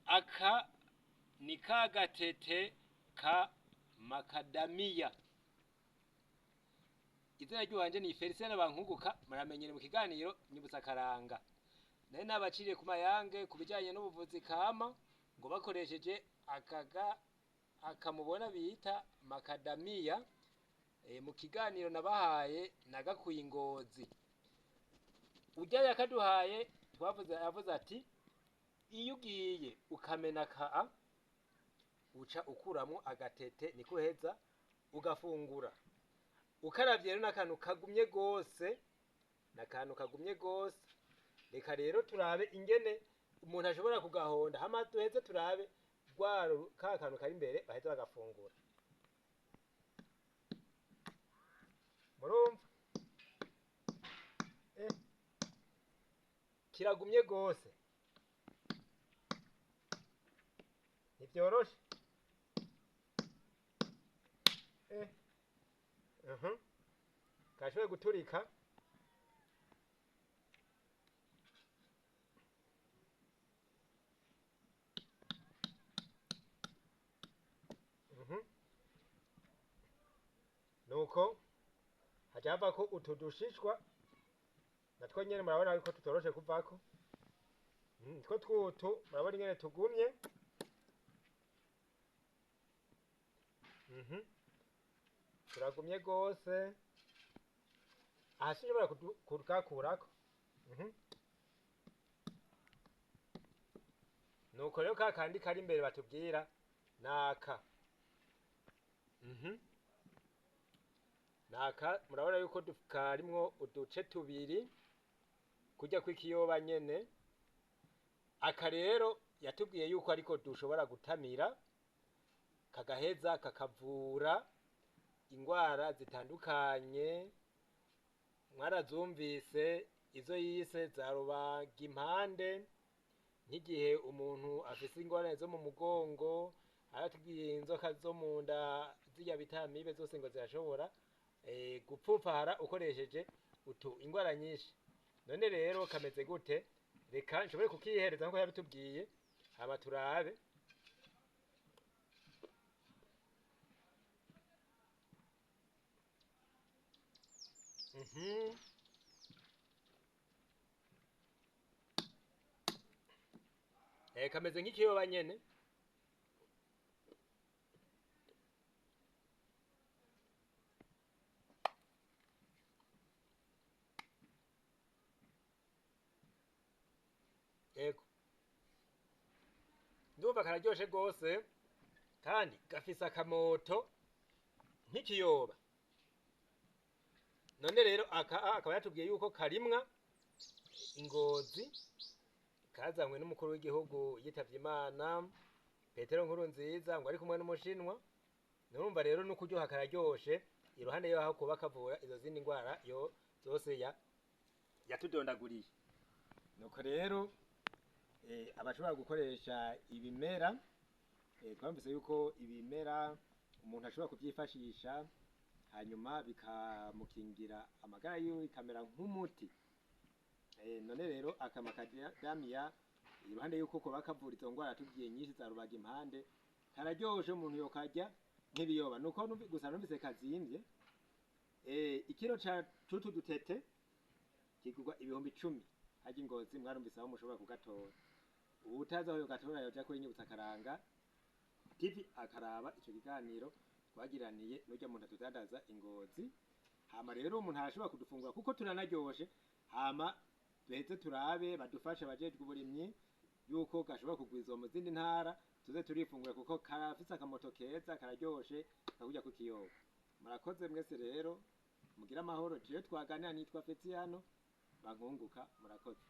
Aka ni ka gatete ka makadamiya. Izina ry'iwanje ni Felicien Bankunguka, muramenyere mu kiganiro Nyibutsa Karanga. Nari nabaciriye ku mayange ku bijanye n'ubuvuzi kama ngo bakoresheje akaga akamubona bita makadamiya. Mu kiganiro nabahaye nagakuye ingozi. Urya yakaduhaye twavuze yavuze ati iyo ugiye ukamena ka uca ukuramwo agatete niko uheza ugafungura. Ukaravye rero n'akantu kagumye gose, n'akantu kagumye gose. Reka rero turabe ingene umuntu ashobora kugahonda hama duheze turabe rwa ka kantu kari imbere baheza bagafungura. Murumva? Kiragumye gose. Ntivyoroshe. Kashoboye guturika. Nuko haca havako utu dushishwa natwo nyene murabona yuko tutoroshe kuvako. Nitwo twutu murabona ingene tugumye. Turagumye gose. Aha sinshobora kugakurako. Nuko rero ka kandi kari imbere batubwira naka. Naka murabona yuko karimwo uduce tubiri kurya kw'ikiyoba nyene. Aka rero yatubwiye yuko ariko dushobora gutamira kagaheza kakavura ingwara zitandukanye. Mwarazumvise izo yise za rubagimpande, nk'igihe umuntu afise ingorane zo mu mugongo, aratubwiye inzoka zo mu nda zirya bita amibe zose ngo zirashobora gupfupfahara ukoresheje utu ingwara nyinshi. None rero kameze gute? Reka nshobore kukihereza nkuko yabitubwiye hama turabe. Kameze nk'ikiyoba nyene. Ego. Ndumva kararyoshe gose kandi gafise akamoto nk'ikiyoba. None rero aka akaba yatubwiye yuko karimwa ingozi, kazanywe n'umukuru w'igihugu yitavye Imana Petero Nkurunziza ngo ari kumwe n'umushinwa. Nurumva rero n'ukuryoha kararyoshe, iruhande yaho kuba kavura izo zindi ngwara yo zose yatudondaguriye. Nuko rero abashobora gukoresha ibimera, twumvise yuko ibimera umuntu ashobora kuvyifashisha hanyuma bikamukingira amagara yiwe bikamera nk'umuti. None rero aka makadamiya iruhande yuko kuba kavura izo ngwara tubwiye nyinshi za rubagimpande, kararyoshe umuntu yokarya nk'ibiyoba. Nuko gusa numvise kazimvye. Ikiro ca tutu dutete kigurwa 10,000 harya ingozi mwarumvise aho mushobora kugatora. Uwutazi aho yogatora yoja kuri Nyibutsa Karanga TV akaraba ico kiganiro twagiraniye n'urya muntu atudandaza ingozi. Hama rero umuntu arashobora kudufungura kuko turanaryoshe, hama duheze turabe badufashe abajejwe uburimyi yuko gashobora kugwizwa mu zindi ntara tuze turifungura kuko karafise akamoto keza kararyoshe kakurya ku kiyoba. Murakoze mwese rero mugire amahoro. Jewe twaganira nitwa Fetiano Bankunguka, murakoze.